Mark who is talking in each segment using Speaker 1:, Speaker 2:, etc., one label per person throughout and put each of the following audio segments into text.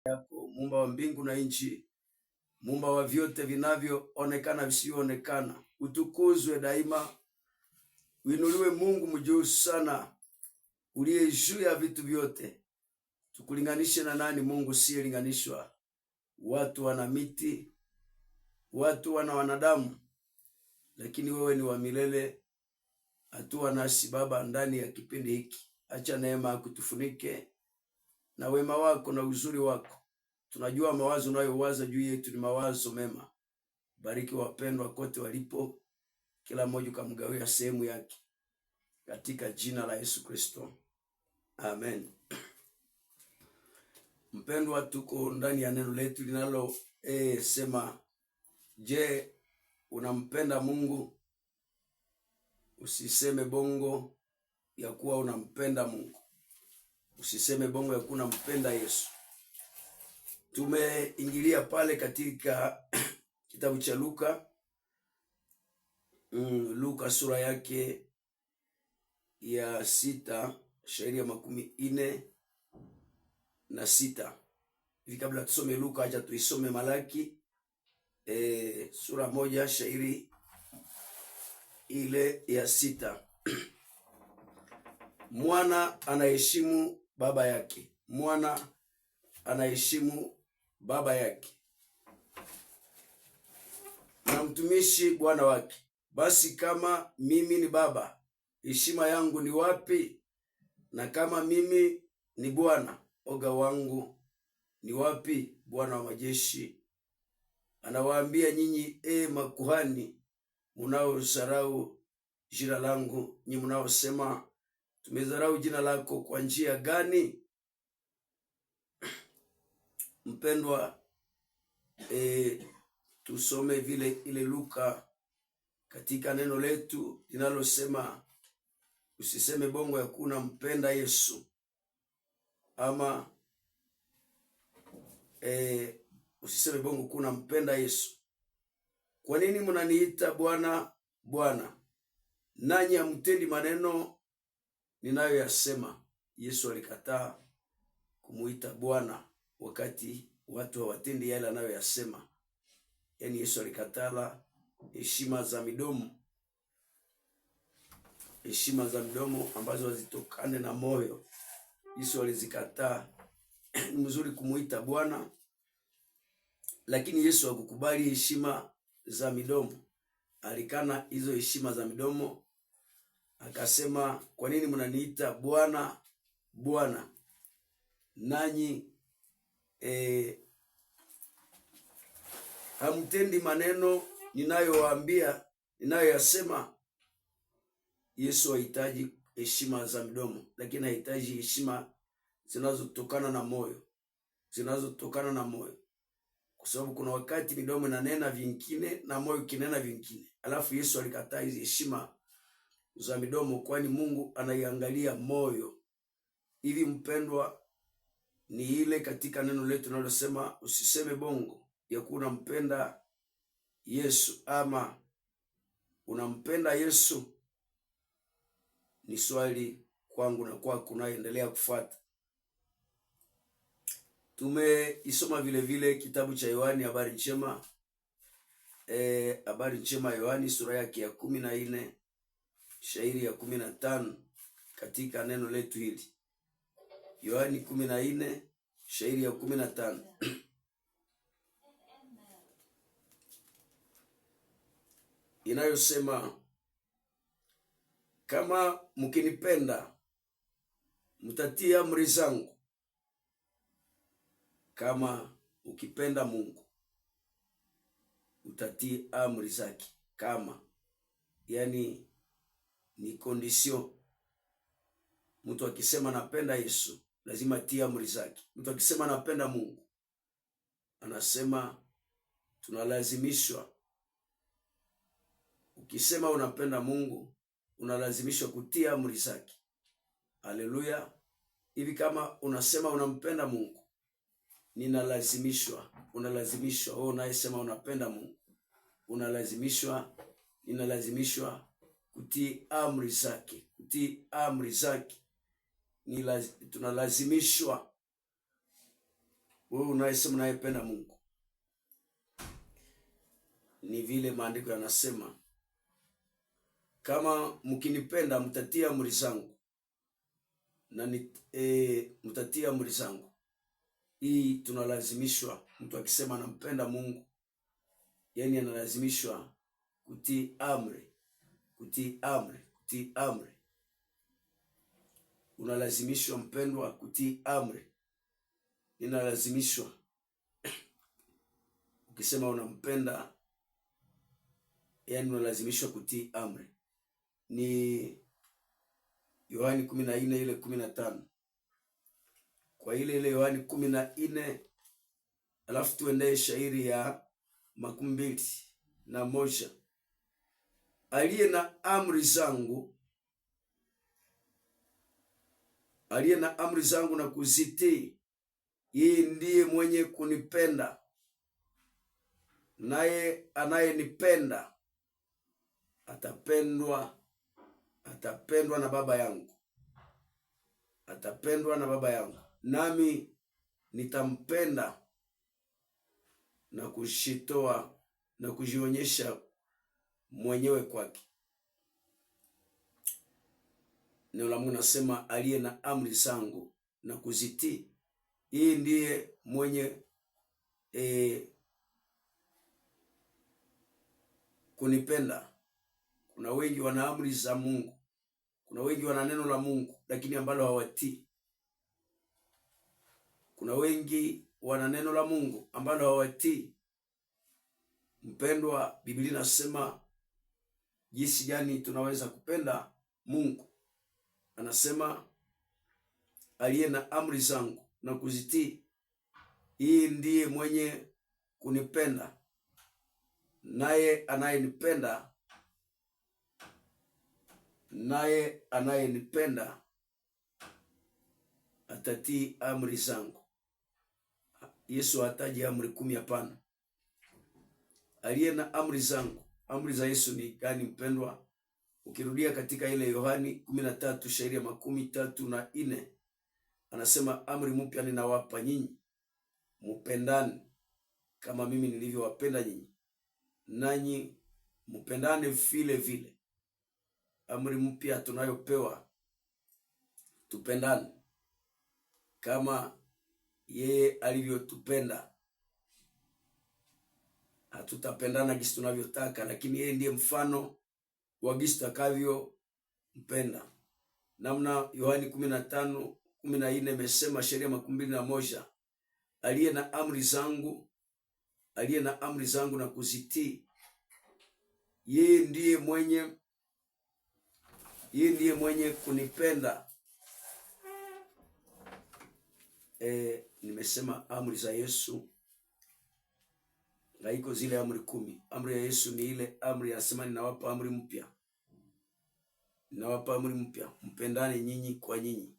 Speaker 1: Yako muumba wa mbingu na nchi, muumba wa vyote vinavyoonekana visivyoonekana, utukuzwe daima, uinuliwe Mungu mjuu sana, uliye juu ya vitu vyote. Tukulinganishe na nani? Mungu siyelinganishwa. Watu wana miti, watu wana wanadamu, lakini wewe ni wa milele. Hatua nasi Baba ndani ya kipindi hiki, acha neema kutufunike na wema wako na uzuri wako. Tunajua mawazo unayowaza juu yetu ni mawazo mema. Bariki wapendwa kote walipo, kila mmoja ukamgawia sehemu yake, katika jina la Yesu Kristo, amen. Mpendwa, tuko ndani ya neno letu linalo sema, je, unampenda Mungu? Usiseme bongo ya kuwa unampenda Mungu, usiseme bongo ya kuwa unampenda Yesu. Tumeingilia pale katika kitabu cha Luka, Luka sura yake ya 6 shairi ya 46. Hivi kabla tusome Luka, acha tuisome Malaki sura 1 shairi ile ya 6. Mwana anaheshimu baba yake, mwana anaheshimu baba yake, na mtumishi bwana wake. Basi kama mimi ni baba, heshima yangu ni wapi? Na kama mimi ni bwana, oga wangu ni wapi? Bwana wa majeshi anawaambia nyinyi, makuhani munaodharau jina langu, nyinyi munaosema tumedharau jina lako kwa njia gani? Mpendwa, tusome vile ile Luka katika neno letu linalosema usiseme bongo ya kuna mpenda Yesu ama usiseme bongo kuna mpenda Yesu. Kwa nini mnaniita Bwana, Bwana, nanyi hamtendi maneno ninayoyasema? Yesu alikataa kumuita Bwana wakati watu hawatendi yale anayoyasema. Yaani Yesu alikatala heshima za midomo, heshima za midomo ambazo hazitokane na moyo. Yesu alizikataa. Ni mzuri kumuita Bwana, lakini Yesu hakukubali heshima za midomo. Alikana hizo heshima za midomo, akasema, kwa nini mnaniita Bwana, Bwana, nanyi hamtendi maneno ninayowaambia, ninayoyasema? Yesu hahitaji heshima za midomo, lakini hahitaji heshima zinazotokana na moyo, zinazotokana na moyo, kwa sababu kuna wakati midomo inanena vingine na moyo kinena vingine. Alafu Yesu alikataa hizi heshima za midomo, kwani Mungu anaiangalia moyo. Hivi mpendwa, ni ile katika neno letu tunalosema usiseme bongo ya kuwa unampenda Yesu ama unampenda Yesu. Ni swali kwangu na kwako unaendelea kufuata. Tumeisoma vile vile kitabu cha Yohani habari njema, habari njema Yohani sura yake ya 14 shairi ya 15 katika neno letu hili. Yohani 14 shairi ya 15 inayosema, kama mkinipenda mtatii amri zangu. Kama ukipenda Mungu utatii amri zake. Kama yani ni condition. Mtu akisema napenda Yesu lazima atii amri zake. Mtu akisema napenda Mungu anasema tunalazimishwa. Ukisema unapenda Mungu unalazimishwa kutii amri zake. Haleluya! Hivi kama unasema unampenda Mungu, ninalazimishwa, unalazimishwa wewe unayesema unapenda Mungu, unalazimishwa, ninalazimishwa kutii amri zake, kutii amri zake. Tunalazimishwa. Wewe unayesema unayependa Mungu, ni vile maandiko yanasema, kama mkinipenda mtatii amri zangu na mtatii amri zangu. Hii tunalazimishwa, mtu akisema anampenda Mungu, yani analazimishwa kutii amri, kutii amri, kutii amri. Unalazimishwa mpendwa, kutii amri. Ninalazimishwa. Ukisema unampenda, yani unalazimishwa kutii amri. Ni Yohani 14 ile 15, kwa ile ile Yohani 14, alafu tuendee shairi ya 21. Aliye na amri zangu, aliye na amri zangu na kuzitii, yeye ndiye mwenye kunipenda, naye anayenipenda atapendwa, atapendwa na Baba yangu, atapendwa na Baba yangu, nami nitampenda na kushitoa na kujionyesha mwenyewe kwake. Neno la Mungu nasema, aliye na amri zangu na kuzitii, yeye ndiye mwenye kunipenda. Kuna wengi wana amri za Mungu, kuna wengi wana neno la Mungu, lakini ambalo hawatii. Kuna wengi wana neno la Mungu ambalo hawatii. Mpendwa, Biblia inasema jinsi gani tunaweza kupenda Mungu. Anasema aliye na amri zangu na kuzitii, yeye ndiye mwenye kunipenda, naye anayenipenda, naye anayenipenda atatii amri zangu. Yesu hataji amri 10, hapana. Aliye na amri zangu. Amri za Yesu ni gani mpendwa? Ukirudia katika ile Yohani 13 shairi ya 34, anasema amri mpya ninawapa nyinyi, mupendane kama mimi nilivyowapenda nyinyi, nanyi mupendane vile vile. Amri mpya tunayopewa, tupendane kama yeye alivyotupenda. Hatutapendana gisi tunavyotaka, lakini yeye ndiye mfano wa gisi tutakavyompenda. Namna Yohani 15:14 imesema, sheria 21, aliye na amri zangu, aliye na amri zangu na kuzitii, yeye ndiye mwenye, yeye ndiye mwenye kunipenda. Nimesema amri za Yesu haiko zile amri 10. Amri ya Yesu ni ile amri yasema, ninawapa amri mpya, ninawapa amri mpya, mpendane nyinyi kwa nyinyi,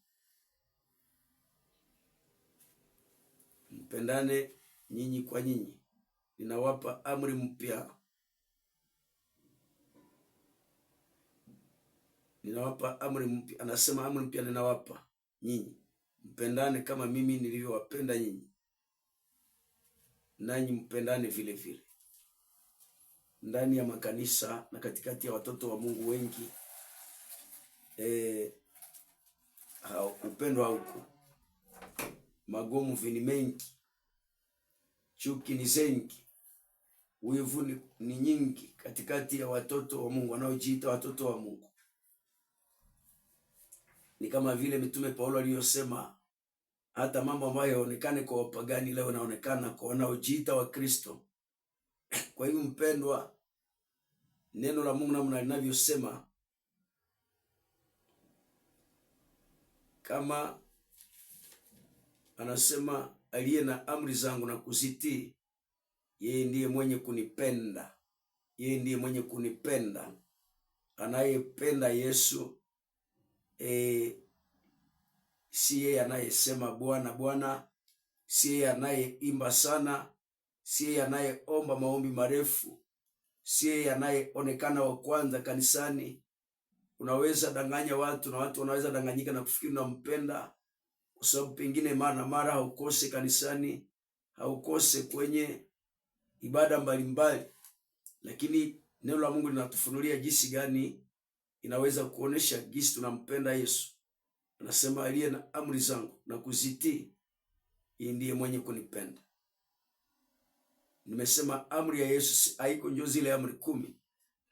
Speaker 1: mpendane nyinyi kwa nyinyi. Ninawapa amri mpya, ninawapa amri mpya. Anasema amri mpya ninawapa nyinyi, mpendane kama mimi nilivyowapenda nyinyi, nanyi mpendane vile vile. Ndani ya makanisa na katikati ya watoto wa Mungu wengi, upendo hauko, magomvi ni mengi, chuki ni zengi, wivu ni nyingi katikati ya watoto wa Mungu wanaojiita watoto wa Mungu. Ni kama vile mitume Paulo aliyosema, hata mambo ambayo yaonekane kwa wapagani leo yanaonekana kwa wanaojiita wa Kristo. Kwa hiyo mpendwa, neno la Mungu namna linavyosema, kama anasema aliye na amri zangu na kuzitii, yeye ndiye mwenye kunipenda, yeye ndiye mwenye kunipenda. Anayependa Yesu si yeye anayesema Bwana Bwana, si yeye anayeimba sana, si yeye anayeomba maombi marefu, si yeye anayeonekana wa kwanza kanisani. Unaweza danganya watu na watu wanaweza danganyika na kufikiri unampenda, kwa sababu pengine mara na mara haukose kanisani, haukose kwenye ibada mbalimbali, lakini neno la Mungu linatufunulia jinsi gani inaweza kuonesha jinsi tunampenda Yesu. Anasema, aliye na amri zangu na kuzitii, yeye ndiye mwenye kunipenda. Nimesema amri ya Yesu haiko njo zile amri 10.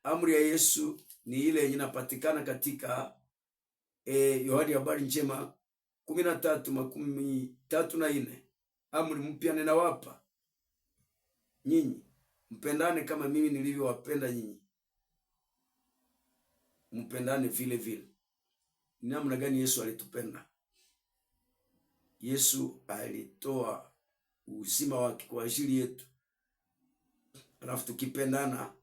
Speaker 1: Amri ya Yesu ni ile yenye inapatikana katika Yohana habari njema 13:34. Amri mpya ninawapa nyinyi, mpendane kama mimi nilivyowapenda nyinyi, mpendane vile vile. Ni namna gani Yesu alitupenda? Yesu alitoa uzima wake kwa ajili yetu. Alafu tukipendana,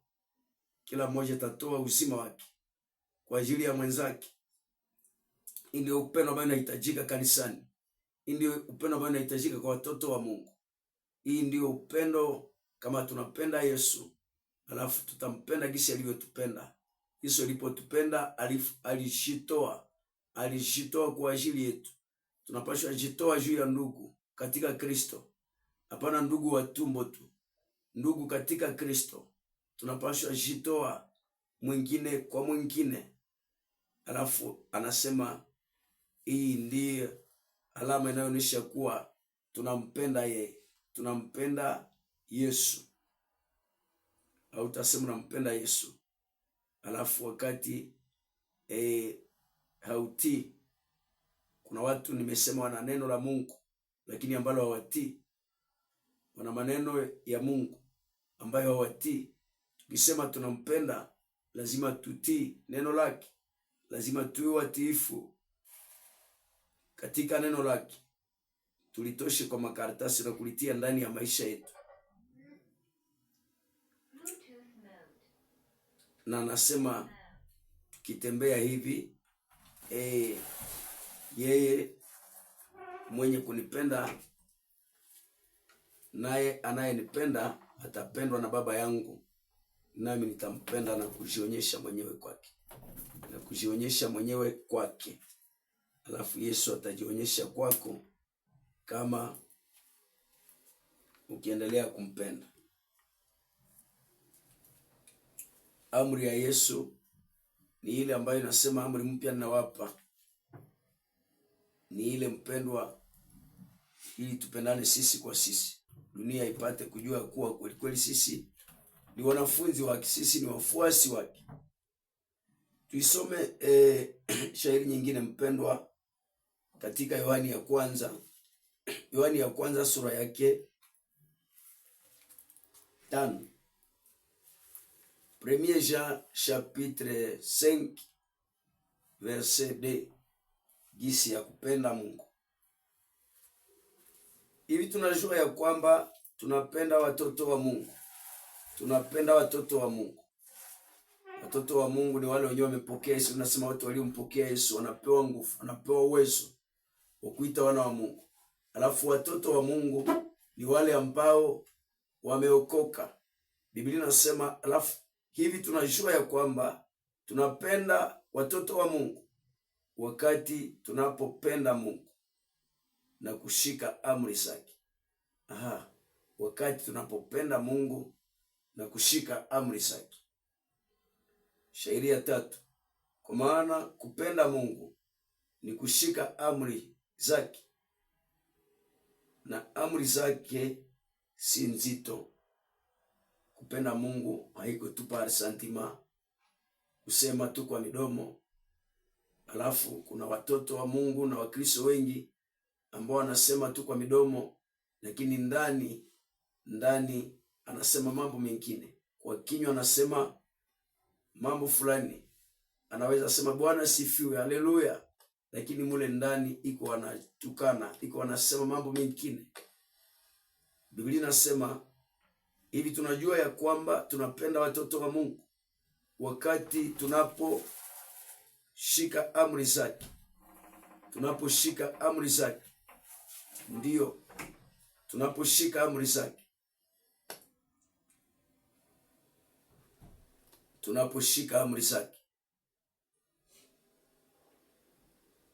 Speaker 1: kila mmoja atatoa uzima wake kwa ajili ya mwenzake. Hii ndio upendo ambao unahitajika kanisani. Hii ndio upendo ambao unahitajika kwa watoto wa Mungu. Hii ndio upendo, kama tunampenda Yesu, alafu tutampenda jinsi alivyotupenda. Yesu alipotupenda alijitoa, alijitoa kwa ajili yetu. Tunapaswa jitoa juu ya ndugu katika Kristo. Hapana ndugu wa tumbo tu, ndugu katika Kristo. Tunapaswa jitoa mwingine kwa mwingine. Alafu anasema hii ndiyo alama inayoonyesha kuwa tunampenda yeye, tunampenda Yesu. Au utasema unampenda Yesu alafu wakati hautii. Kuna watu nimesema wana neno la Mungu lakini ambalo hawatii. Wana maneno ya Mungu ambayo hawatii. Tukisema tunampenda lazima tutii neno lake, lazima tuwe watiifu katika neno lake, tulitoshe kwa makaratasi na kulitia ndani ya maisha yetu. Na anasema tukitembea hivi yeye mwenye kunipenda naye anayenipenda atapendwa na Baba yangu, nami nitampenda na kujionyesha mwenyewe kwake, na kujionyesha mwenyewe kwake. Alafu Yesu atajionyesha kwako kama ukiendelea kumpenda. Amri ya Yesu ni ile ambayo inasema amri mpya ninawapa, ni ile mpendwa, ili tupendane sisi kwa sisi, dunia ipate kujua kuwa kweli kweli sisi ni wanafunzi wake, sisi ni wafuasi wake. Tuisome shairi nyingine mpendwa, katika Yohani ya kwanza, Yohani ya kwanza sura yake 5. Premier Jean chapitre 5 verset 2, gisi ya kupenda Mungu. Hivi tunajua ya kwamba tunapenda watoto wa Mungu, tunapenda watoto wa Mungu. Watoto wa Mungu ni wale wenyewe wamepokea Yesu. Unasema watu waliompokea Yesu wanapewa nguvu, wanapewa uwezo wa kuita wana wa Mungu. Alafu watoto wa Mungu ni wale ambao wameokoka. Biblia inasema, alafu hivi tunajua ya kwamba tunapenda watoto wa Mungu wakati tunapopenda Mungu na kushika amri zake. Aha, wakati tunapopenda Mungu na kushika amri zake. Shairi ya 3, kwa maana kupenda Mungu ni kushika amri zake, na amri zake si nzito. Kupenda Mungu haiko tu par sentiment, kusema tu kwa midomo. Alafu kuna watoto wa Mungu na Wakristo wengi ambao wanasema tu kwa midomo, lakini ndani anasema mambo mengine. Kwa kinywa anasema mambo fulani, anaweza sema Bwana sifiwe, haleluya, lakini mule ndani iko anatukana, iko anasema mambo mengine. Biblia inasema hivi, tunajua ya kwamba tunapenda watoto wa Mungu wakati tunaposhika amri zake. Tunaposhika amri zake, ndio tunaposhika amri zake, tunaposhika amri zake.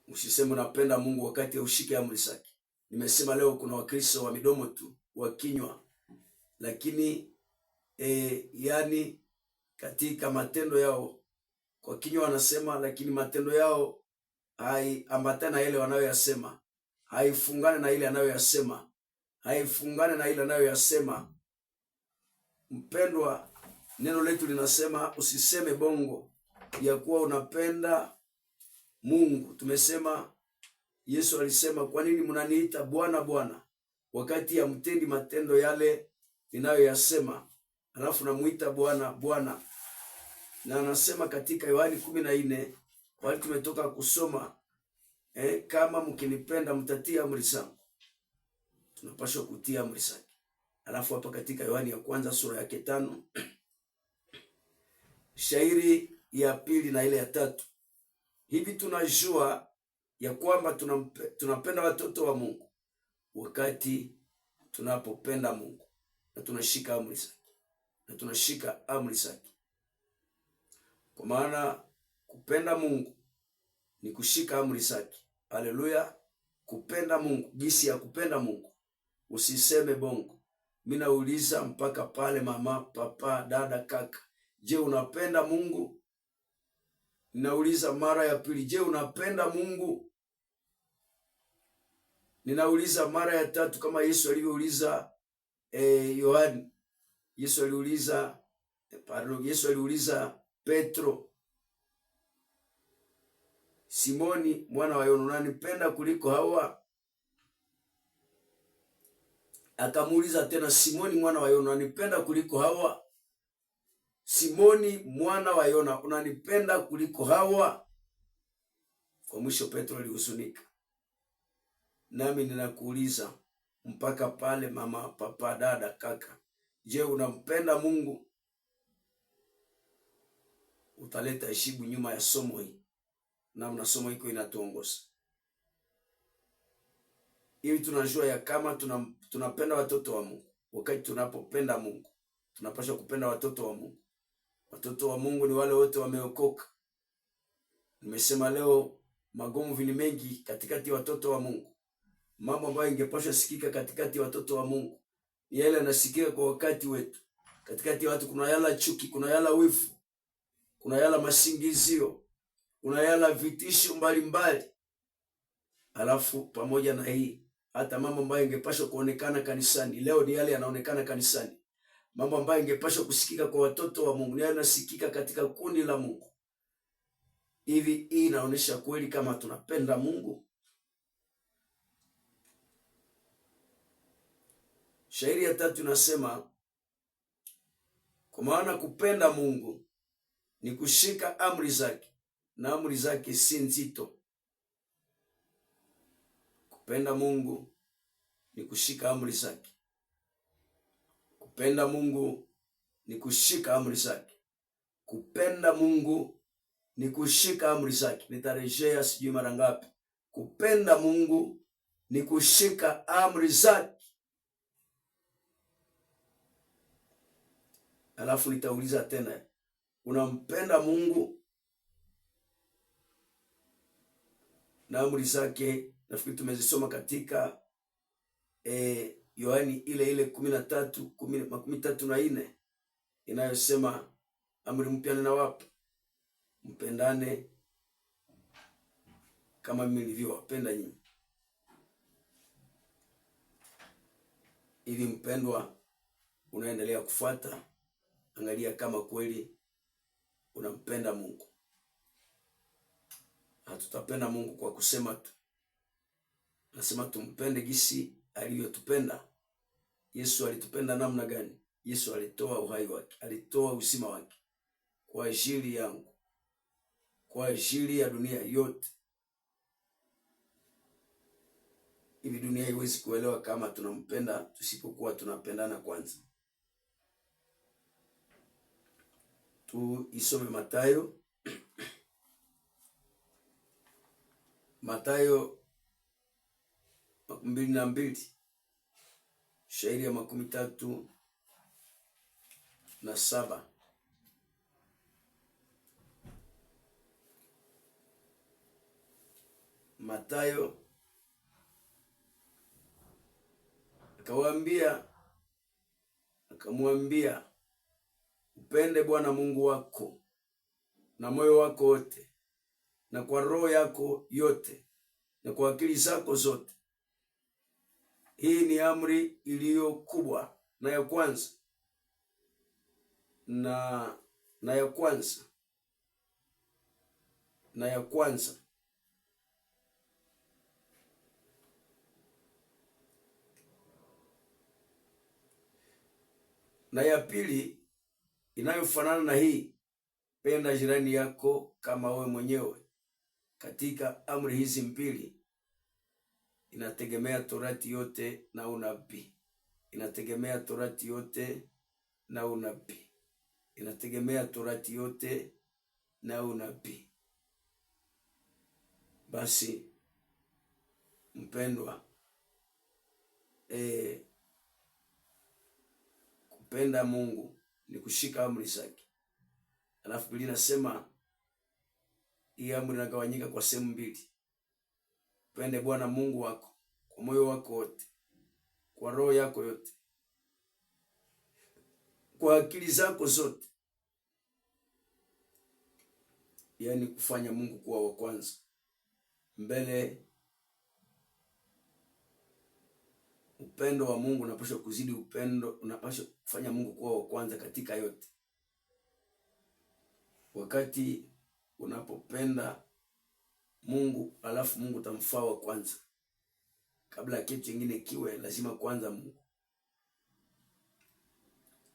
Speaker 1: Usiseme unapenda Mungu wakati haushiki amri zake. Nimesema leo kuna Wakristo wa midomo tu, wa kinywa, lakini yani katika matendo yao kwa kinywa wanasema, lakini matendo yao haiambatana na ile wanayoyasema, haifungane na ile anayoyasema, haifungane na ile anayoyasema. Mpendwa, neno letu linasema usiseme bongo ya kuwa unapenda Mungu. Tumesema Yesu alisema, kwa nini mnaniita Bwana Bwana wakati hamtendi matendo yale ninayoyasema? Alafu namuita Bwana Bwana. Na anasema katika Yohani 14 wali tumetoka kusoma kama mkinipenda mtatii amri zangu. Tunapaswa kutii amri zake. Alafu hapa katika Yohani ya kwanza sura yake 5 shairi ya pili na ile ya tatu, hivi tunajua ya kwamba tunapenda watoto wa Mungu wakati tunapopenda Mungu na tunashika amri zake, na tunashika amri zake. Kwa maana kupenda Mungu ni kushika amri zake. Haleluya! Kupenda Mungu, jinsi ya kupenda Mungu, usiseme bongo. Mimi nauliza mpaka pale mama, papa, dada, kaka, je, unapenda Mungu? Ninauliza mara ya pili, je, unapenda Mungu? Ninauliza mara ya tatu kama Yesu alivyouliza Yohani. Yesu aliuliza pardon, Yesu aliuliza Petro, Simoni mwana wa Yona, unanipenda kuliko hawa? Akamuuliza tena, Simoni mwana wa Yona, unanipenda kuliko hawa? Simoni mwana wa Yona, unanipenda kuliko hawa? Kwa mwisho Petro alihuzunika. Nami ninakuuliza mpaka pale mama, papa, dada, kaka, je, unampenda Mungu? Utaleta jibu nyuma ya somo hii, namna somo iko inatuongoza. Hivi tunajua ya kama tunapenda watoto wa Mungu. Wakati tunapopenda Mungu, tunapaswa kupenda watoto wa Mungu. Watoto wa Mungu ni wale wote wameokoka. Nimesema leo magomvi ni mengi katikati ya watoto wa Mungu. Mambo ambayo ingepaswa sikika katikati ya watoto wa Mungu ni yale yanasikika kwa wakati wetu. Katikati ya watu kuna yala chuki, kuna yala wivu, kuna yala masingizio, kuna yala vitisho mbalimbali. Alafu pamoja na hii, hata mambo ambayo ingepaswa kuonekana kanisani leo ni yale yanaonekana kanisani. Mambo ambayo ingepaswa kusikika kwa watoto wa Mungu ni yale yanasikika katika kundi la Mungu. Hivi hii inaonyesha kweli kama tunapenda Mungu? Shairi ya tatu inasema, kwa maana kupenda Mungu ni kushika amri zake, na amri zake si nzito. Kupenda Mungu ni kushika amri zake. Kupenda Mungu ni kushika amri zake. Kupenda Mungu ni kushika amri zake. Nitarejea sijui mara ngapi. Kupenda Mungu ni kushika amri zake. Alafu nitauliza tena, unampenda Mungu na amri zake? Nafikiri tumezisoma katika Yohani ile ile 13, 34 inayosema amri mpya ninawapa, mpendane kama mimi nilivyowapenda nyinyi. Ili mpendwa, unaendelea kufuata, angalia kama kweli unampenda Mungu. Hatutapenda Mungu kwa kusema tu. Nasema tumpende gisi aliyotupenda. Yesu alitupenda namna gani? Yesu alitoa uhai wake, alitoa uzima wake kwa ajili yangu, kwa ajili ya dunia yote. Hivi dunia haiwezi kuelewa kama tunampenda tusipokuwa tunapendana kwanza. Tuisome Mathayo. Mathayo 22 shairi ya 37. Mathayo Akawaambia, akamwambia, upende Bwana Mungu wako na moyo wako wote na kwa roho yako yote na kwa akili zako zote. Hii ni amri iliyo kubwa na ya kwanza na ya kwanza na ya kwanza. Na ya pili inayofanana na hii, penda jirani yako kama wewe mwenyewe. Katika amri hizi mbili inategemea Torati yote na unabii, inategemea Torati yote na unabii, inategemea Torati yote na unabii. Basi mpendwa, kupenda Mungu ni kushika amri zake. Alafu Biblia inasema hii amri inagawanyika kwa sehemu mbili: pende Bwana Mungu wako kwa moyo wako wote, kwa roho yako yote, kwa akili zako zote, yaani kufanya Mungu kuwa wa kwanza mbele. Upendo wa Mungu unapaswa kuzidi upendo, unapaswa kufanya Mungu kuwa wa kwanza katika yote. Wakati unapopenda Mungu alafu Mungu utamfaa wa kwanza, kabla ya kitu kingine kiwe, lazima kwanza Mungu.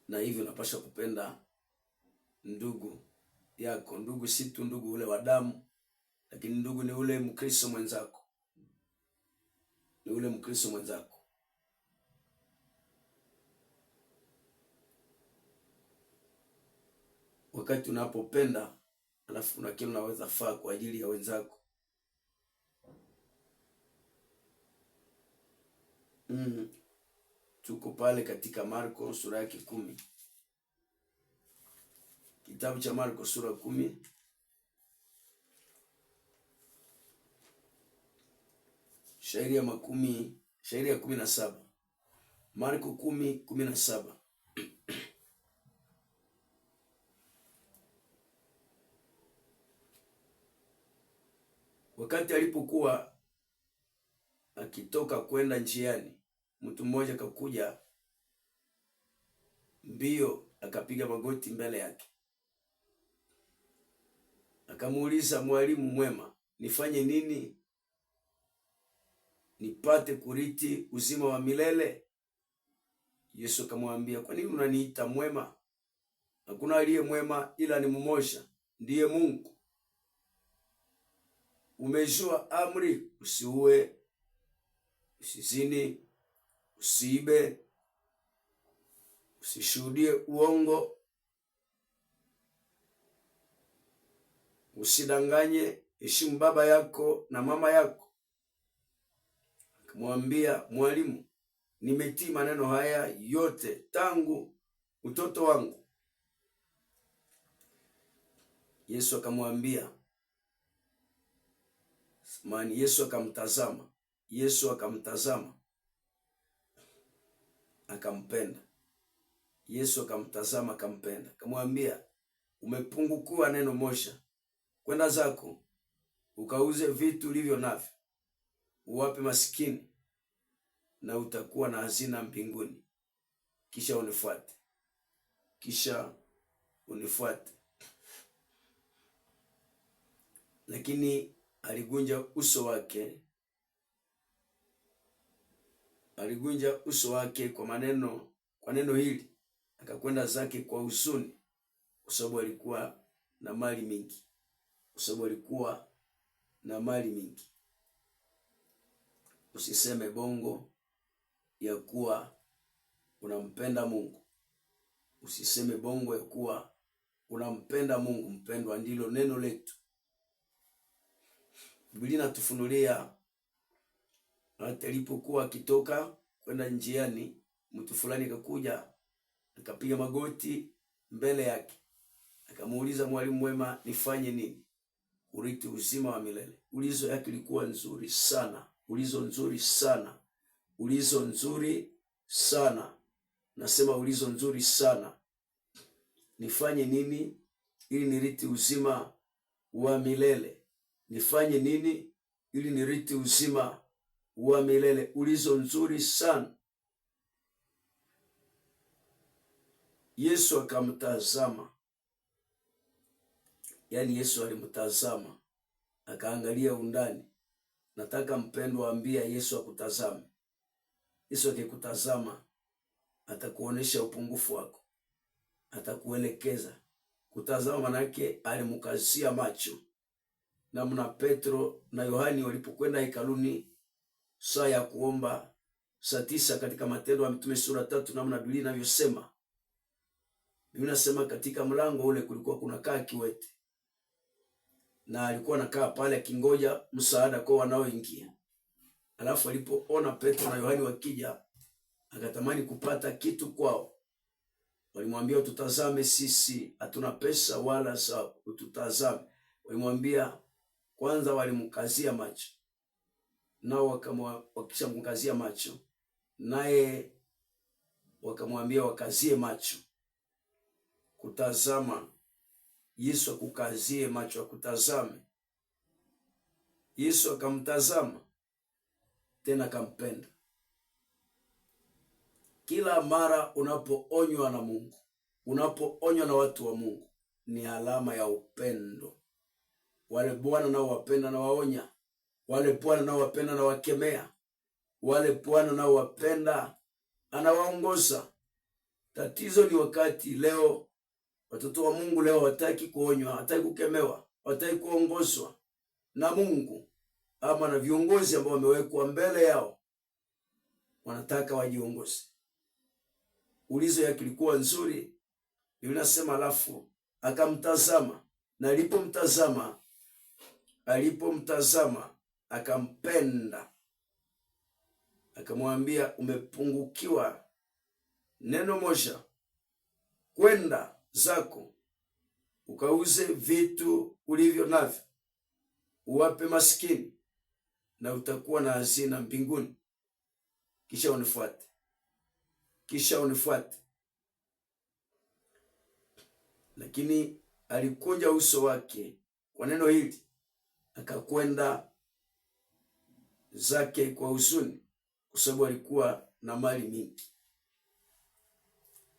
Speaker 1: Na hivyo unapaswa kupenda ndugu yako. Ndugu si tu ndugu ule wa damu, lakini ndugu ni ule Mkristo mwenzako, ni ule Mkristo mwenzako. Wakati unapopenda alafu kuna kile unaweza faa kwa ajili ya wenzako. Tuko pale katika Marko sura yake 10, kitabu cha Marko sura 10 shairi ya shairi ya 17. Marko 10:17. Wakati alipokuwa akitoka kwenda njiani, mtu mmoja akakuja mbio, akapiga magoti mbele yake, akamuuliza, Mwalimu mwema, nifanye nini nipate kuriti uzima wa milele? Yesu akamwambia, kwa nini unaniita mwema? Hakuna aliye mwema ila ni mmoja, ndiye Mungu. Umejua amri: usiue, usizini, usiibe, usishuhudie uongo, usidanganye, heshimu baba yako na mama yako. Akamwambia, Mwalimu, nimetii maneno haya yote tangu utoto wangu. Yesu akamwambia mani, Yesu akamtazama, Yesu akamtazama akampenda. Yesu akamtazama akampenda, akamwambia, umepungukiwa neno moja, kwenda zako ukauze vitu ulivyo navyo uwape masikini, na utakuwa na hazina mbinguni, kisha unifuate, kisha unifuate. Lakini aligunja uso wake, aligunja uso wake kwa maneno, kwa neno hili, akakwenda zake kwa huzuni, kwa sababu alikuwa na mali mingi, kwa sababu alikuwa na mali mingi. Usiseme bongo ya kuwa unampenda Mungu, usiseme bongo ya kuwa unampenda Mungu. Mpendwa, ndilo neno letu. Biblia inatufunulia hata alipokuwa akitoka kwenda njiani, mtu fulani akakuja akapiga magoti mbele yake akamuuliza, mwalimu mwema, nifanye nini urithi uzima wa milele? Ulizo yake ilikuwa nzuri sana, ulizo nzuri sana, ulizo nzuri sana. Nasema ulizo nzuri sana. Nifanye nini ili niriti uzima wa milele? Nifanye nini ili niriti uzima wa milele? Ulizo nzuri sana. Yesu akamtazama, yaani Yesu alimtazama akaangalia undani. Nataka mpendwa, ambia Yesu akutazame. Yesu akikutazama atakuonesha upungufu wako, atakuelekeza. Kutazama manake alimkazia macho, namna Petro na Yohani walipokwenda hekaluni saa ya kuomba saa 9 katika Matendo ya Mitume sura 3, namna Biblia inavyosema. Biblia inasema katika mlango ule kulikuwa kuna kaa kiwete, na alikuwa anakaa pale akingoja msaada kwa wanaoingia. Alafu alipoona Petro na Yohani wakija, akatamani kupata kitu kwao. Walimwambia, tutazame sisi, hatuna pesa wala sawa, ututazame. Walimwambia kwanza, walimkazia macho, nao wakishamkazia macho, naye wakamwambia wakazie macho. Kutazama, Yesu akukazie macho, akutazame. Yesu akamtazama tena akampenda. Kila mara unapoonywa na Mungu, unapoonywa na watu wa Mungu, ni alama ya upendo. Wale Bwana nao wapenda na waonya, wale Bwana nao wapenda na wakemea, wale Bwana nao wapenda anawaongoza. Tatizo ni wakati leo watoto wa Mungu leo hawataki kuonywa, hawataki kukemewa, hawataki kuongozwa na Mungu ama na viongozi ambao wamewekwa mbele yao, wanataka wajiongoze. Ulizo yake ilikuwa nzuri, Biblia inasema alafu akamtazama, na alipomtazama akampenda, akamwambia umepungukiwa neno moja, kwenda zako ukauze vitu ulivyo navyo uwape maskini, na utakuwa na hazina mbinguni, kisha unifuate, kisha unifuate. Lakini alikunja uso wake kwa neno hili, akakwenda zake kwa huzuni, kwa sababu alikuwa na mali mingi.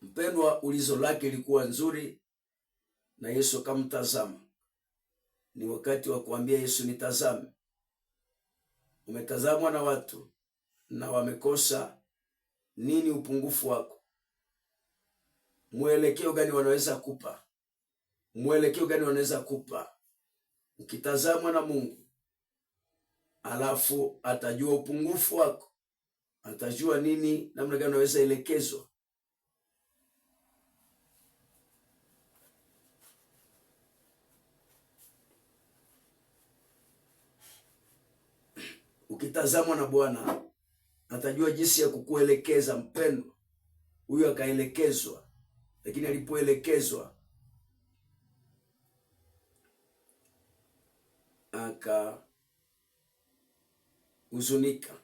Speaker 1: Mpendwa, ulizo lake ilikuwa nzuri, na Yesu akamtazama. Ni wakati wa kuambia Yesu, nitazame. Umetazamwa na watu na wamekosa nini upungufu wako? Mwelekeo gani wanaweza kupa? Mwelekeo gani wanaweza kupa? Ukitazamwa na Mungu, alafu atajua upungufu wako, atajua nini, namna gani unaweza elekezwa. Ukitazamwa na Bwana atajua jinsi ya kukuelekeza. Mpendwa, huyu akaelekezwa, lakini alipoelekezwa akahuzunika.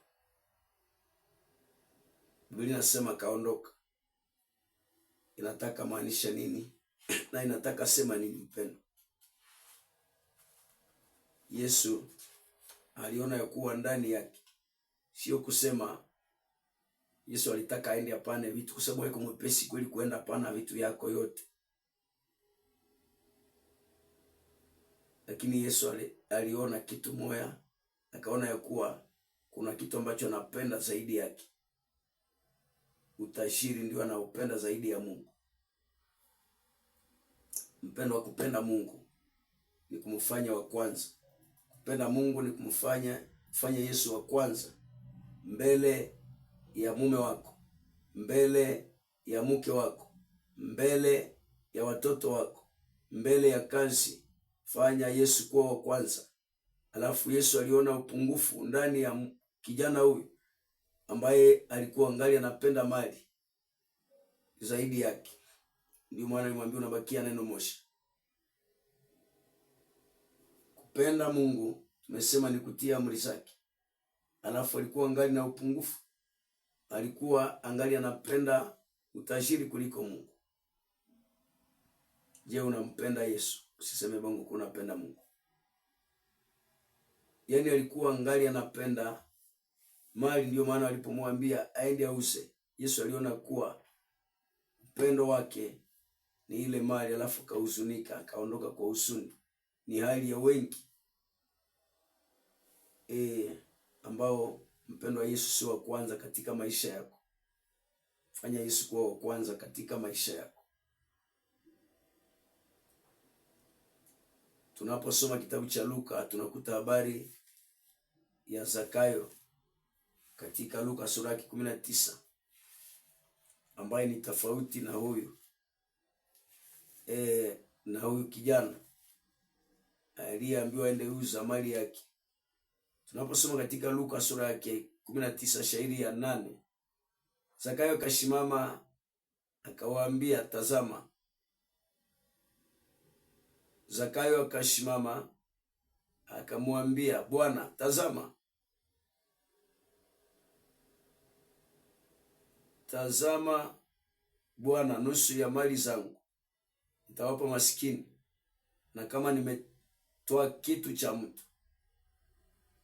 Speaker 1: Biblia inasema akaondoka. Inataka maanisha nini? na inataka sema nini, mpendwa? Yesu aliona ya kuwa ndani yake, sio kusema Yesu alitaka aende apane vitu, kwa sababu haiko mwepesi kweli kuenda pana vitu yako yote, lakini Yesu aliona kitu moya, akaona ya kuwa kuna kitu ambacho anapenda zaidi yake. Utajiri ndio anaupenda zaidi ya Mungu. Mpendo wa kupenda Mungu ni kumfanya wa kwanza. Kupenda Mungu ni kumfanya kufanya Yesu wa kwanza mbele ya mume wako, mbele ya mke wako, mbele ya watoto wako, mbele ya kazi. Fanya Yesu kuwa wa kwanza. Alafu Yesu aliona upungufu ndani ya kijana huyu ambaye alikuwa angali anapenda mali zaidi yake. Ndio maana alimwambia unabakia neno moja. Kupenda Mungu tumesema ni kutia amri zake. Alafu alikuwa angali na upungufu, Alikuwa angali anapenda utajiri kuliko Mungu. Je, unampenda Yesu? Usiseme bongo kunapenda Mungu. Yaani alikuwa angali anapenda mali, ndio maana alipomwambia aende auze, Yesu aliona kuwa upendo wake ni ile mali, alafu kahuzunika, akaondoka kwa huzuni. Ni hali ya wengi ambao mpendo wa Yesu si wa kwanza katika maisha yako. Fanya Yesu kuwa wa kwanza katika maisha yako. Tunaposoma kitabu cha Luka tunakuta habari ya Zakayo katika Luka sura ya 19 ambaye ni tofauti na huyu na huyu kijana aliyeambiwa aende uza mali yake. Tunaposoma katika Luka sura yake 19 shairi ya 8, Zakayo akashimama akawaambia, tazama. Zakayo akashimama akamwambia Bwana, tazama, tazama Bwana, nusu ya mali zangu nitawapa masikini, na kama nimetoa kitu cha mtu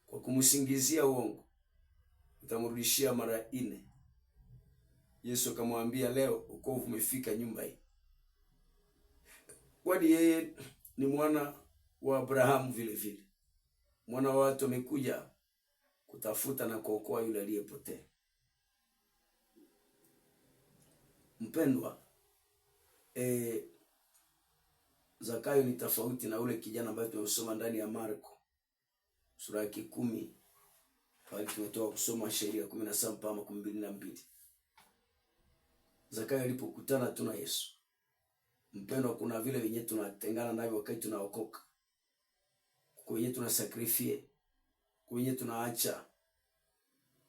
Speaker 1: kwa kumsingizia uongo nitamrudishia mara nne. Yesu akamwambia, leo wokovu umefika nyumba hii, kwani yeye ni mwana wa Abrahamu vile vile. Mwana wa watu amekuja kutafuta na kuokoa yule aliyepotea. Mpendwa, Zakayo ni tofauti na ule kijana ambaye tumesoma ndani ya Marko sura ya 10, pale tumetoka kusoma sheria 17 mpaka 22. Zakayo alipokutana tu na Yesu, mpendwa, kuna vile venye tunatengana navyo wakati tunaokoka, kwenye tunasakrifie, kwenye tunaacha.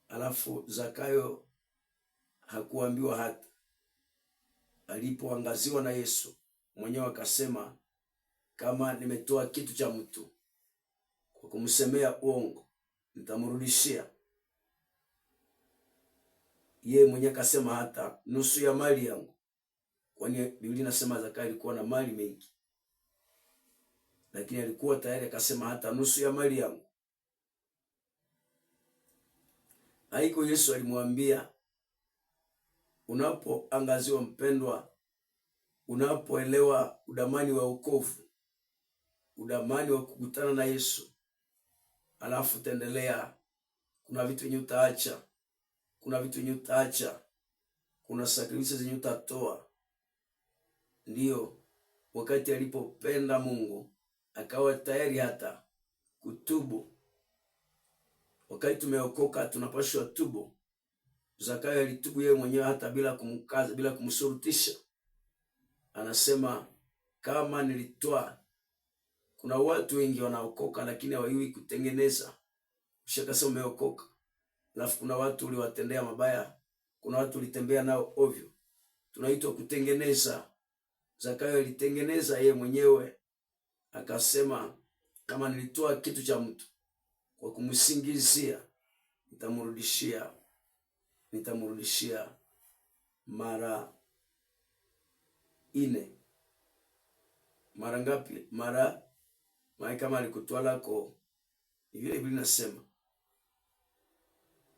Speaker 1: Alafu Zakayo hakuambiwa hata. Alipoangaziwa na Yesu mwenyewe akasema, kama nimetoa kitu cha mtu kwa kumsemea uongo nitamrudishia. Yeye mwenyewe akasema hata nusu ya mali yangu, kwani Biblia inasema Zakayo alikuwa na mali mengi, lakini alikuwa tayari akasema hata nusu ya mali yangu. Haiko Yesu alimwambia, unapoangaziwa mpendwa, unapoelewa udamani wa wokovu, udamani wa kukutana na Yesu, alafu utaendelea. Kuna vitu vyenye utaacha, kuna vitu vyenye utaacha, kuna sacrifice zenye utatoa. Ndiyo wakati alipopenda Mungu akawa tayari hata kutubu. Wakati tumeokoka tunapashwa tubu. Zakayo alitubu yeye mwenyewe hata bila kumkaza, bila kumshurutisha. Anasema kama nilitoa. Kuna watu wengi wanaokoka lakini hawajui kutengeneza. Ushakasema umeokoka, alafu kuna watu uliwatendea mabaya, kuna watu ulitembea nao ovyo. Tunaitwa kutengeneza. Zakayo alitengeneza yeye mwenyewe, akasema kama nilitoa kitu cha mtu kwa kumsingizia, nitamrudishia, nitamrudishia mara nne. Mara ngapi? Mara maana kama alikutwalako, ni vile Biblia inasema,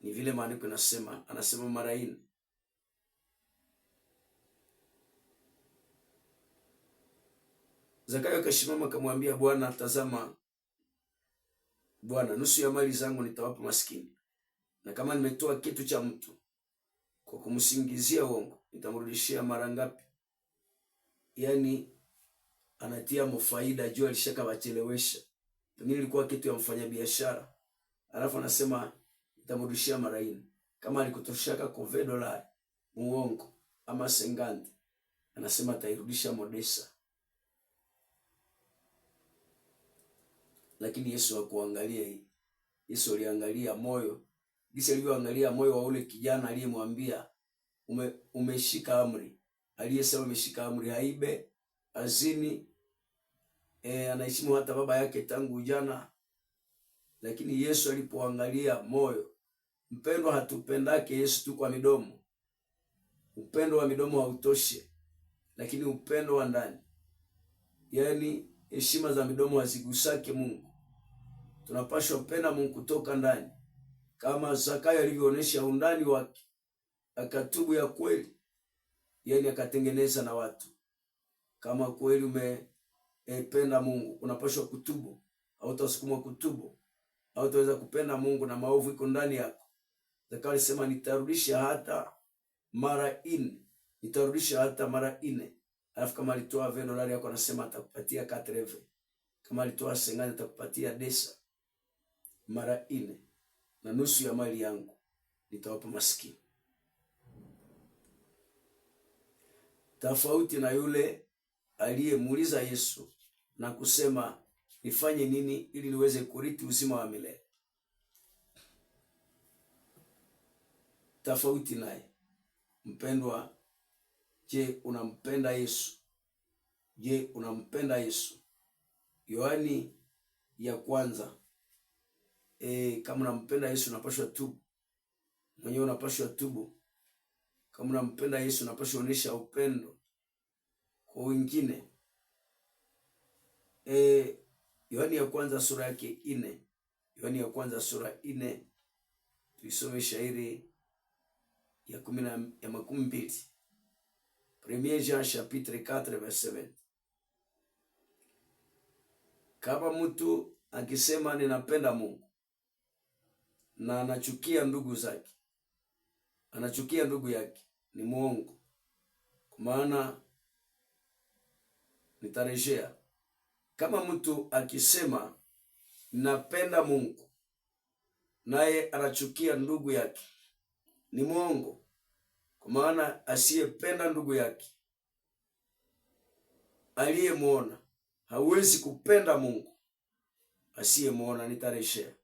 Speaker 1: ni vile maandiko inasema, anasema mara nne. Zakayo akashimama akamwambia Bwana, tazama Bwana, nusu ya mali zangu nitawapa maskini, na kama nimetoa kitu cha mtu kwa kumsingizia uongo, nitamrudishia mara ngapi? Yaani anatia mfaida juu alishaka wachelewesha, pengine ilikuwa kitu ya mfanyabiashara, alafu anasema nitamrudishia mara nne. Kama alikutoshaka kove dolari muongo ama sengandi, anasema atairudisha modesa. Lakini Yesu hakuangalia hii. Yesu aliangalia moyo, jinsi alivyoangalia moyo wa ule kijana aliyemwambia umeshika amri, aliyesema umeshika amri, haibe, azini, anaheshimu hata baba yake tangu ujana. Lakini Yesu alipoangalia moyo, Mpendwa, hatupendake Yesu tu kwa midomo. Upendo wa midomo hautoshe, lakini upendo wa ndani, yaani heshima za midomo hazigusake Mungu. Tunapashwa kupenda Mungu kutoka ndani, kama Zakayo alivyoonyesha undani wake, akatubu ya kweli, yaani akatengeneza na watu. Kama kweli umependa Mungu, unapashwa kutubu, hautasukumwa kutubu, hautaweza kupenda Mungu na maovu iko ndani yako. Zakayo alisema nitarudisha hata mara ine, nitarudisha hata mara ine. Alafu kama alitoa 20 dolari yako, anasema atakupatia 80. Kama alitoa 50 atakupatia 200 mara ine, na nusu ya mali yangu nitawapa maskini. Tofauti na yule aliyemuuliza Yesu na kusema nifanye nini ili niweze kurithi uzima wa milele. Tofauti naye, mpendwa, je, unampenda Yesu? Je, unampenda Yesu? Yohani ya kwanza. Kama unampenda Yesu unapashwa tubu mwenyewe, unapashwa tubu. Kama unampenda Yesu unapashwa onyesha upendo kwa wengine. Yohani ya kwanza sura yake 4, Yohani ya kwanza sura 4, tuisome shairi ya kumi na ya 20. Premier Jean chapitre 4 verset 20. Kama mtu akisema ninapenda Mungu na anachukia ndugu zake, anachukia ndugu yake, ni mwongo. Kwa maana nitarejea, kama mtu akisema napenda Mungu naye anachukia ndugu yake, ni mwongo. Kwa maana asiyependa ndugu yake aliyemwona hawezi kupenda Mungu asiyemwona. Nitarejea,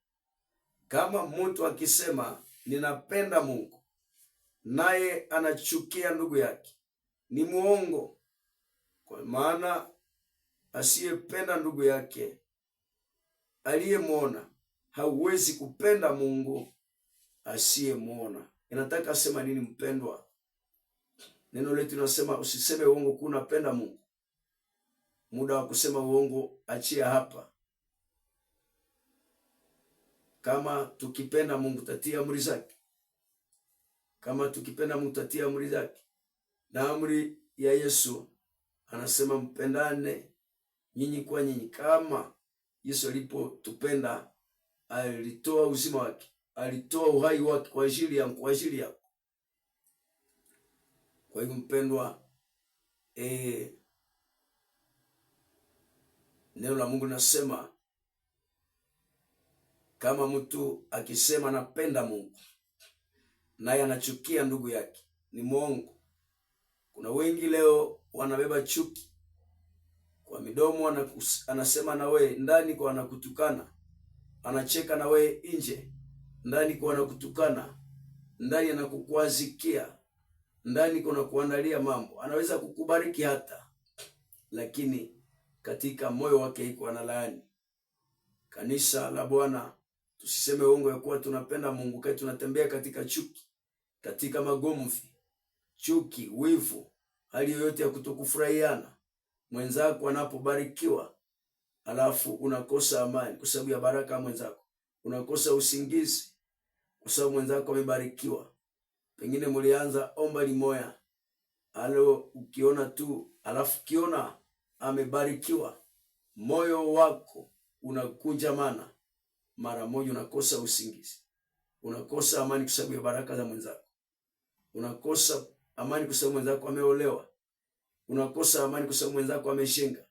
Speaker 1: kama mtu akisema ninapenda Mungu naye anachukia ndugu yake, ni mwongo. Kwa maana asiyependa ndugu yake aliyemwona hauwezi kupenda Mungu asiyemwona. Inataka sema nini, mpendwa? Neno letu linasema usiseme uongo kunapenda Mungu. Muda wa kusema uongo achia hapa. Kama tukipenda Mungu tatia amri zake. Kama tukipenda Mungu tatia amri zake. Na amri ya Yesu anasema mpendane nyinyi kwa nyinyi, kama Yesu alipotupenda alitoa uzima wake, alitoa uhai wake kwa ajili yangu, kwa ajili yako. Kwa hiyo mpendwa, neno la Mungu linasema kama mtu akisema napenda Mungu naye anachukia ndugu yake ni mwongo. Kuna wengi leo wanabeba chuki kwa midomo, anasema na we ndani kwa anakutukana, anacheka na we nje, ndani kwa anakutukana, ndani anakukwazikia, ndani kuna kuandalia mambo, anaweza kukubariki hata, lakini katika moyo wake iko analaani. Kanisa la Bwana, tusiseme uongo ya kuwa tunapenda Mungu kati tunatembea katika chuki, katika magomvi, chuki, wivu, hali yoyote ya kutokufurahiana. Mwenzako anapobarikiwa, alafu unakosa amani kwa sababu ya baraka ya mwenzako, unakosa usingizi kwa sababu mwenzako amebarikiwa. Pengine mulianza omba limoya, alo ukiona tu, alafu ukiona amebarikiwa, moyo wako unakunjamana, mara moja unakosa usingizi, unakosa amani kwa sababu ya baraka za mwenzako, unakosa amani kwa sababu mwenzako ameolewa, unakosa amani kwa sababu mwenzako ameshinga,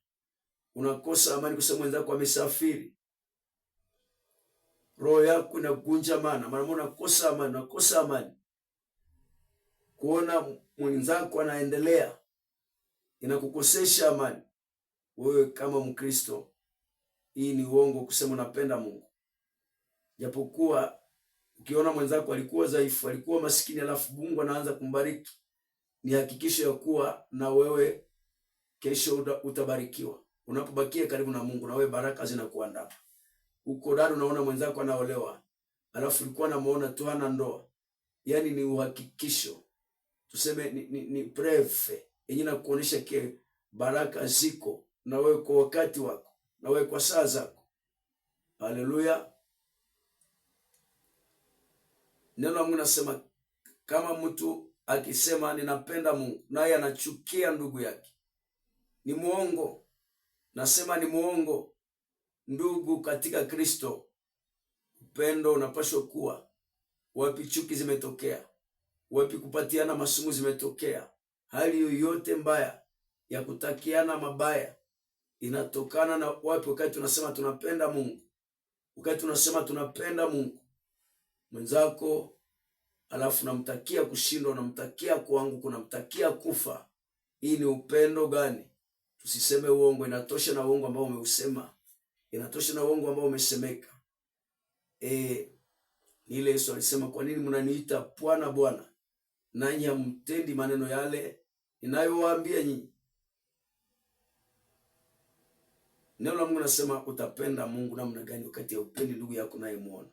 Speaker 1: unakosa amani kwa sababu mwenzako amesafiri. Roho yako inakunjamana, mara moja unakosa amani, unakosa amani kuona mwenzako anaendelea, inakukosesha amani. Wewe kama Mkristo, hii ni uongo kusema unapenda Mungu, japokuwa ukiona mwenzako alikuwa dhaifu, alikuwa masikini, alafu Mungu anaanza kumbariki, ni hakikisho ya kuwa na wewe kesho utabarikiwa. Unapobakia karibu na Mungu, na wewe baraka zinakuandama. Uko dada, unaona mwenzako anaolewa, Alafu ulikuwa namuona tu hana ndoa. Yaani ni uhakikisho, tuseme ni preuve yenye nakuonyesha que baraka ziko na wewe kwa wakati wako na wewe kwa saa zako. Haleluya! Neno la Mungu nasema kama mtu akisema ninapenda Mungu naye anachukia ndugu yake ni muongo. Nasema ni muongo. Ndugu katika Kristo, upendo unapaswa kuwa wapi? Chuki zimetokea wapi? Kupatiana masumu zimetokea. Hali yoyote mbaya ya kutakiana mabaya inatokana na wapi? Wakati tunasema tunapenda Mungu, wakati tunasema tunapenda Mungu mwenzako, alafu namtakia kushindwa, namtakia kuanguka, namtakia kufa. Hii ni upendo gani? Tusiseme uongo, inatosha na uongo ambao umeusema, inatosha na uongo ambao umesemeka. Ni ile Yesu alisema, kwa nini mnaniita Bwana Bwana, nanyi hamtendi maneno yale ninayowaambia nyinyi? Neno la Mungu nasema utapenda Mungu namna gani wakati haupendi ndugu yako unayemuona?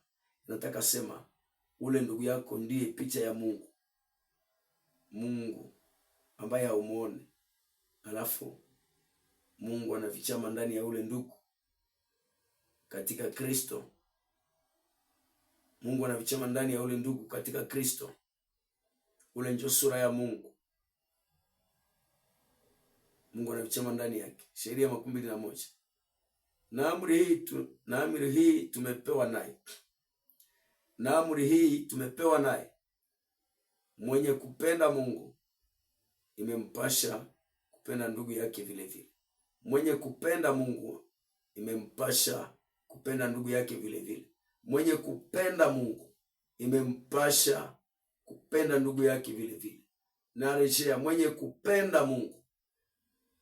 Speaker 1: Nataka sema ule ndugu yako ndiye picha ya Mungu, Mungu ambaye haumuone, alafu Mungu anafichama ndani ya ule ndugu katika Kristo. Mungu anafichama ndani ya ule ndugu katika Kristo. Ule ndio sura ya Mungu. Mungu anafichama ndani yake. Sheria 21. Na amri hii tumepewa naye. Na amri hii tumepewa naye, mwenye kupenda Mungu imempasha kupenda ndugu yake vile vile. Mwenye kupenda Mungu imempasha kupenda ndugu yake vile vile. Mwenye kupenda Mungu imempasha kupenda ndugu yake vile vile. Narejea, mwenye kupenda Mungu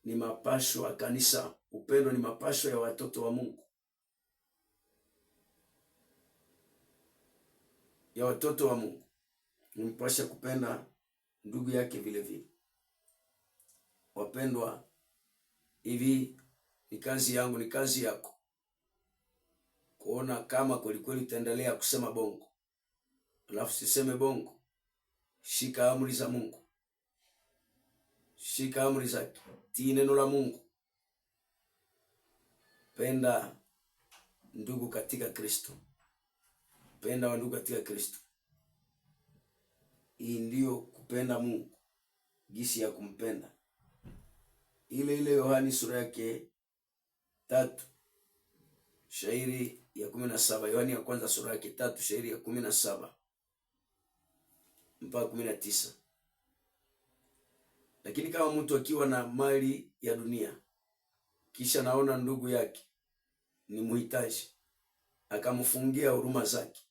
Speaker 1: ni mapasho ya kanisa. Upendo ni mapasho ya watoto wa Mungu, ya watoto wa Mungu. Nimpasha kupenda ndugu yake vile vile. Wapendwa, hivi ni kazi yangu, ni kazi yako kuona kama kwelikweli utaendelea kusema bongo, alafu siseme bongo. Shika amri za Mungu, shika amri zake, tii neno la Mungu, penda ndugu katika Kristo, penda wa ndugu katika Kristo. Hii ndiyo kupenda Mungu, gisi ya kumpenda. Ile ile Yohani sura yake 3 shairi ya 17, Yohani ya kwanza sura yake 3 shairi ya 17 mpaka 19. Lakini kama mtu akiwa na mali ya dunia kisha naona ndugu yake ni muhitaji, akamfungia huruma zake,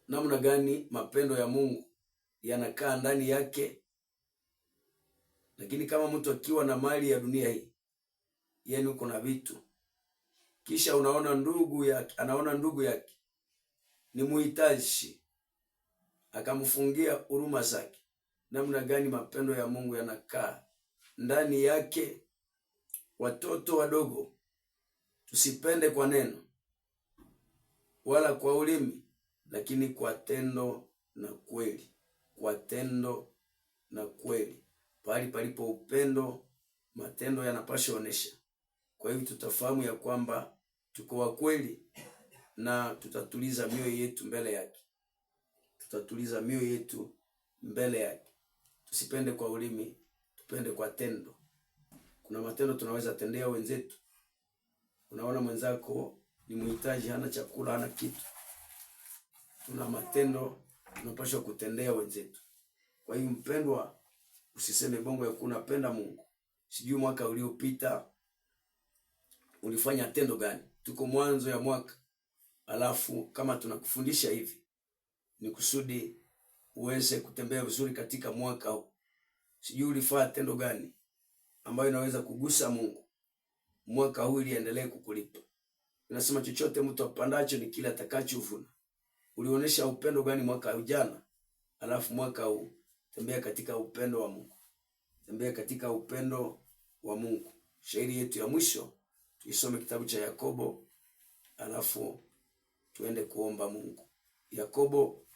Speaker 1: namna gani mapendo ya Mungu yanakaa ndani yake? Lakini kama mtu akiwa na mali ya dunia hii, yani uko na vitu, kisha unaona ndugu yake, anaona ndugu yake ni muhitaji, akamfungia huruma zake, namna gani mapendo ya Mungu yanakaa ndani yake? Watoto wadogo, tusipende kwa neno wala kwa ulimi, lakini kwa tendo na kweli. Kwa tendo na kweli. Pahali palipo upendo, matendo yanapaswa onesha. Kwa hivyo tutafahamu ya kwamba tuko wa kweli na tutatuliza mioyo yetu mbele yake. Tutatuliza mioyo yetu mbele yake. Tusipende kwa ulimi, tupende kwa tendo. Kuna matendo tunaweza tendea wenzetu. Unaona mwenzako ni muhitaji, hana chakula, hana kitu. Tuna matendo tunapaswa kutendea wenzetu. Kwa hiyo mpendwa, usiseme bongo ya kunapenda Mungu. Sijui mwaka uliopita ulifanya tendo gani? Tuko mwanzo ya mwaka. Alafu kama tunakufundisha hivi ni kusudi uweze kutembea vizuri katika mwaka huu. Sijui ulifanya tendo gani ambayo inaweza kugusa Mungu mwaka huu ili endelee kukulipa. Inasema chochote mtu apandacho ni kile atakachovuna. Ulionyesha upendo gani mwaka ujana? Alafu mwaka huu tembea katika upendo wa Mungu. Tembea katika upendo wa Mungu. Shairi yetu ya mwisho tuisome kitabu cha Yakobo, alafu Tuende kuomba Mungu. Yakobo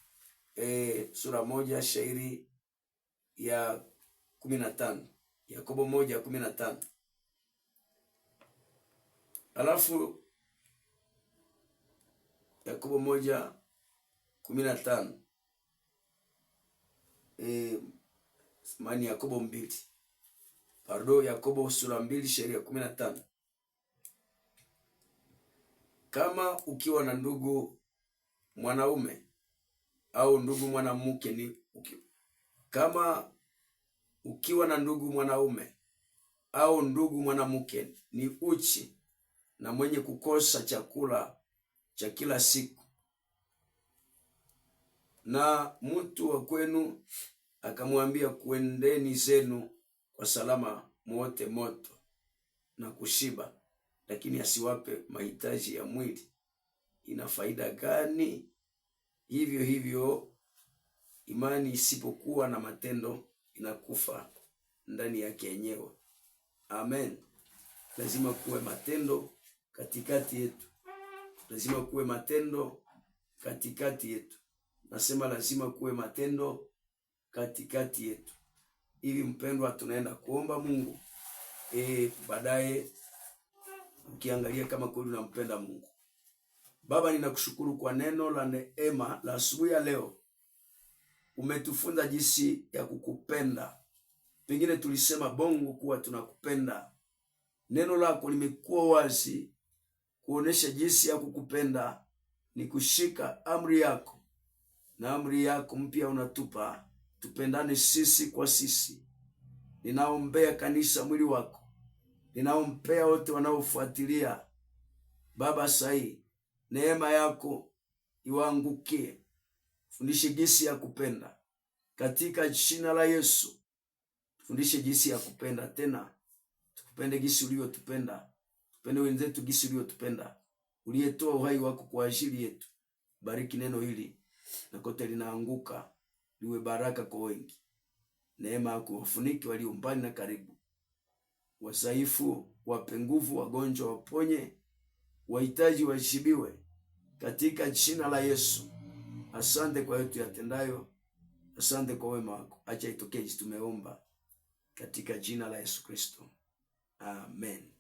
Speaker 1: sura 1 shairi ya 15. Yakobo 1:15. Alafu Yakobo 1:15. Mani Yakobo 2. Pardon, Yakobo sura 2 shairi ya 15. Kama ukiwa na ndugu mwanaume au ndugu mwanamke ni kama ukiwa na ndugu mwanaume au ndugu mwanamke ni uchi na mwenye kukosa chakula cha kila siku, na mtu wa kwenu akamwambia, kuendeni zenu kwa salama, muote moto na kushiba, lakini asiwape mahitaji ya mwili, ina faida gani? Hivyo hivyo imani isipokuwa na matendo inakufa ndani yake yenyewe. Amen. Lazima kuwe matendo katikati yetu, lazima kuwe matendo katikati yetu. Nasema lazima kuwe matendo katikati yetu. Hivi mpendwa, tunaenda kuomba Mungu baadaye ukiangalia kama kweli unampenda Mungu. Baba, ninakushukuru kwa neno la neema la asubuhi ya leo. Umetufunza jinsi ya kukupenda. Pengine tulisema bongo kuwa tunakupenda. Neno lako limekuwa wazi kuonesha jinsi ya kukupenda ni kushika amri yako, na amri yako mpya unatupa tupendane sisi kwa sisi. Ninaombea kanisa, mwili wako, ninaombea wote wanaofuatilia Baba, sahi neema yako iwaangukie. Fundishe jinsi ya kupenda katika jina la Yesu. Fundishe jinsi ya kupenda tena, tukupende jinsi ulivyotupenda, tupende wenzetu jinsi ulivyotupenda, uliyetoa uhai wako kwa ajili yetu. Bariki neno hili na kote linaanguka liwe baraka kwa wengi. Neema yako wafunike walio mbali na karibu, wasaifu wape nguvu, wagonjwa waponye, wahitaji wajibiwe katika jina la Yesu. Asante kwa yote yatendayo, asante kwa wema wako. Acha itokee jinsi tumeomba katika jina la Yesu Kristo, amen.